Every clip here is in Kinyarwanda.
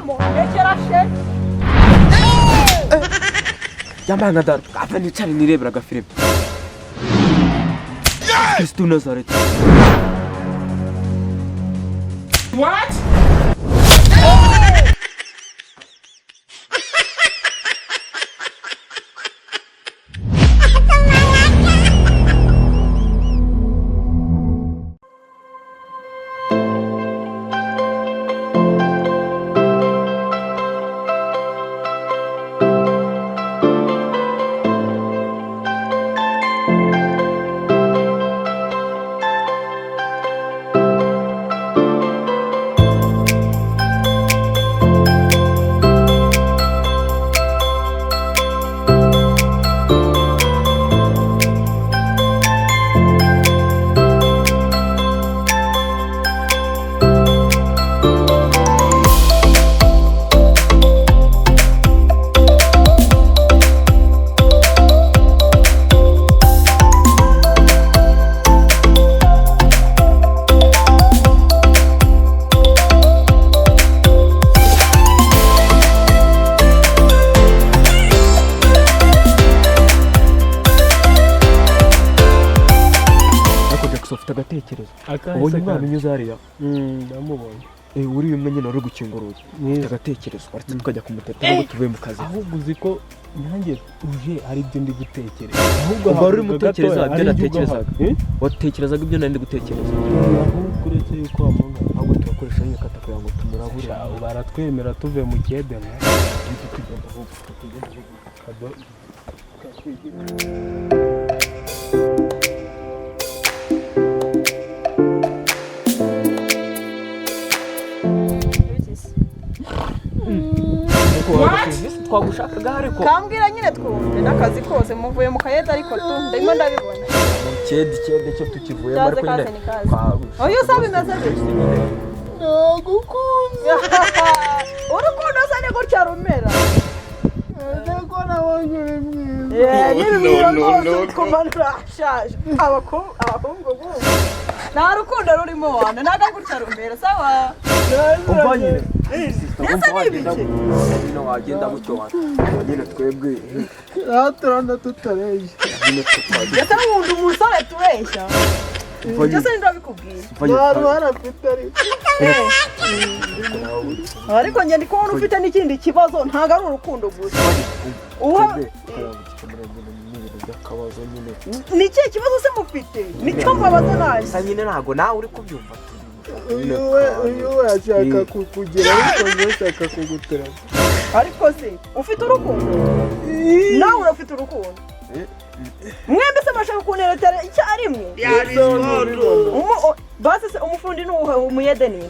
Rekeramo, rekera she. Yambaye nka data, ava nicare nirebera agafilime. Kristo Nazareti. What? Ariko Jackson, ufite agatekerezo? Ubonye umwana unyuze hariya? Ndamubonye. Uriya umwe nyine wari gukinga urugi. Ufite agatekerezo? Waretse tukajya kumuteta nubwo tuvuye mu kazi. Ahubwo uzi ko nanjye uje hari ibyo ndi gutekereza ahubwo. Ubwo wari urimo haguruka utekereza gatoya, ibyo hari ibyo natekerezaga? ugahaga. Eh? Watekerezaga ibyo nari ndi gutekereza? Ahubwo uretse yuko wamuga. Ahubwo turakoresha nyine kata kugira ngo tumurabure. Sha, baratwemera tuve mu cyedemo. Tujye tugenda ahubwo, tugende ahubwo. Twagushakaga ariko. Kambwira nyine twumve n'akazi kose muvuye mu kayede, ariko tu ndimo ndabibona. Cyedi cyedi cyo tukivuyemo. Kaze, Ariko nyine kaze ni kaze. Oya, usaba bimeze bityo. Nagukunze. Urukundo se ni gutya rumera? Ko nabonye uri mwiza. N'ibimwira rwose kumanura ashaje abahungu bubu nta rukundo rurimo wana, ntabwo gutya rumera, sawa. Umva nyine. Ese ni ibiki? Nyine wagenda gutyo wa nyine twebwe. Aha turabona tutareshya. Nyine tutagenda. Ese nkunda umusore tureshya? Umva Ibyo se nyine. ndabikubwiye. Umva nyine. Nta ruhara afite ariko. Ariko njye ndi kubona ufite n'ikindi kibazo, ntabwo ari urukundo gusa. Twebwe kugira ngo dukemure nyine n'ibintu by'akabazo nyine. Ni ikihe kibazo se mufite? Nicyo mbabaza nanjye. Gusa nyine ntabwo nawe uri kubyumva. Uyu we ashaka kukugira, ariko njye ashaka kuguteranya. Ariko se ufite urukundo? Nawe urafite urukundo? Mwembi se bashaka kunteretera icyarimwe? Basi se umufundi ni uwuhe, umuyede ni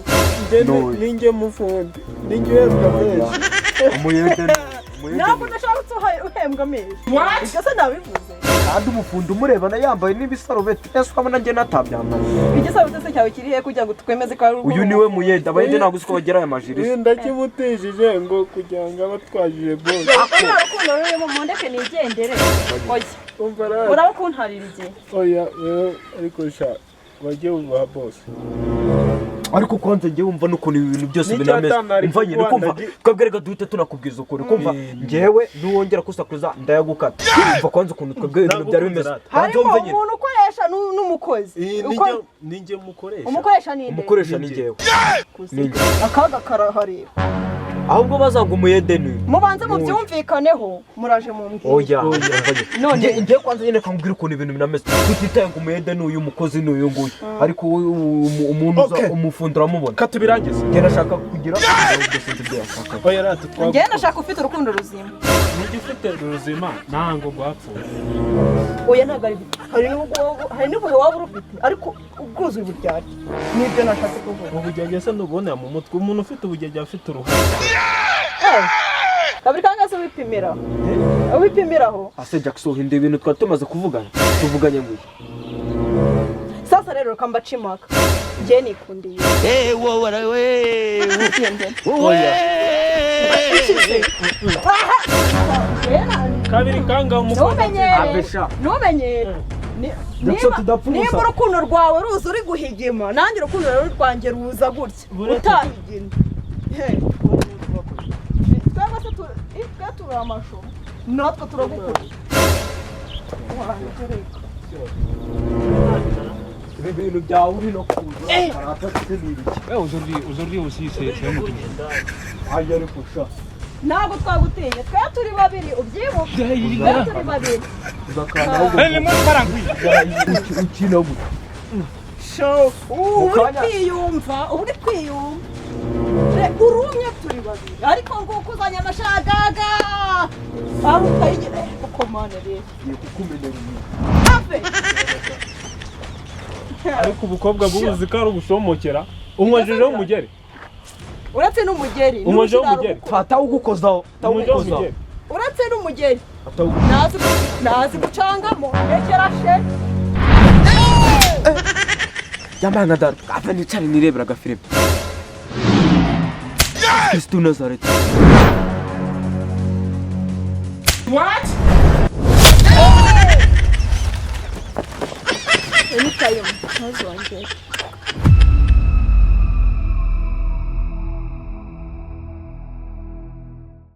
nde? Ninjye mufundi, ninjye uhembwa menshi. Umuyede. Ntabwo ndashaka ko uhembwa menshi. Ibyo se nabivuze? Kandi umufundi umurebana yambaye n'ibisarubeti, ese urabona njye natabyambaye? Igisarubeti se cyawe kiri he kugira ngo twemeze ko ari Uyu niwe muyede. Abayede ntabwo uzi ko bagira aya majiri. Uyu ndakimutijije ngo kugira ngo abe atwajije bose. Nta rukundo rurimo, mundeke nigendere. Oya. Umva rero. Uraba kuntarira igihe. Oya rero, ariko sha bajye bubaha bose. Ariko kwanza njye wumva n'ukuntu ibi bintu byose N'icyo binameze. atana Umva nyine. kuko Kumva twebwe reka duhite tunakubwiza ukuri. Kumva, njyewe nuwongera kusakuza ndayagukata. Umva kwanza ukuntu twebwe ibintu byari bimeze. Banza Harimo wumve nyine. umuntu ukoresha n'umukozi. Ninjye mukoresha. Umukoresha ni nde? Umukoresha ni njyewe, ni njye. Akaga karahareba. Ahubwo bazaga umuyede ni Mubanze mubyumvikaneho, muraje mumbwire. Oya, umva nyine. None. Njye kwanza nyine kambwira ukuntu ibintu binameze, tutitaye ngo umuyede ni uyu, umukozi ni uyu nguyu, ariko umuntu uza Okay. umufundi uramubona. Katubirangize. Njye nashaka kugira ubwo sinzi ibyo yashakaga. Oya rata twagukunze. Njye ndashaka ufite urukundo ruzima. Nijye ufite ruzima, ntango rwapfuye. Oya, ntabwo ari byo. Hari n'ubuhe waba urufite ariko ubwuzuye uburyarya, nibyo nashatse kuvuga. Ubugenge se ntubonera mu mutwe? Umuntu ufite ubugenge aba afite uruhare. Kabiri kangahe se wipimira, wipimiraho? Ase Jackson, hinda ibintu twari tumaze kuvugana, tuvuganye ngo iki? Sasa rero reka mbace impaka, njye nikundiye. Gendera. Oya. Ikize. Kabiri kangahe umukozi? Ntumenyere. Abesha. Ntumenyere. Jackson, tudapfa ubusa. Niba urukundo rwawe ruza uri guhigima, nanjye urukundo rero rwanjye ruza gutya Buretse. utahigima. He. Uri amashu, natwe turagukunda. Wanjye. Ibi bintu byawe uri no kuza karata se ni ibiki? Ouais, aujourd'hui, aujourd'hui aussi, c'est un autre jour. Ajya ariko sha. Ntabwo twagutinya, twe turi babiri, ubyibuke, twe turi babiri. Uzakanda ahubwo. Eh, le monde part en couille. Ukina gute? Show ubu uri Mukanya. kwiyumva, ubu uri kwiyumva. Urumye turi babiri, ariko nguko uzanye amashagaga aho utayigira kuko mana rero. Ngiye kukumenera ibintu. Ave. Ariko ubukobwa buzi ko ari ugushomokera, unkojejeho umugeri. Uretse n'umugeri. Umuje n'umushyiraro. w'umugeri. Fata ugukozaho. Unkojejeho umugeri. Uretse n'umugeri. Fata ugukozaho. Nazi gucangamo rekera she. Yambaye nka data ava nicare nirebera agafilime. Kristo Nazareti. What? Anytime, ntuzongere.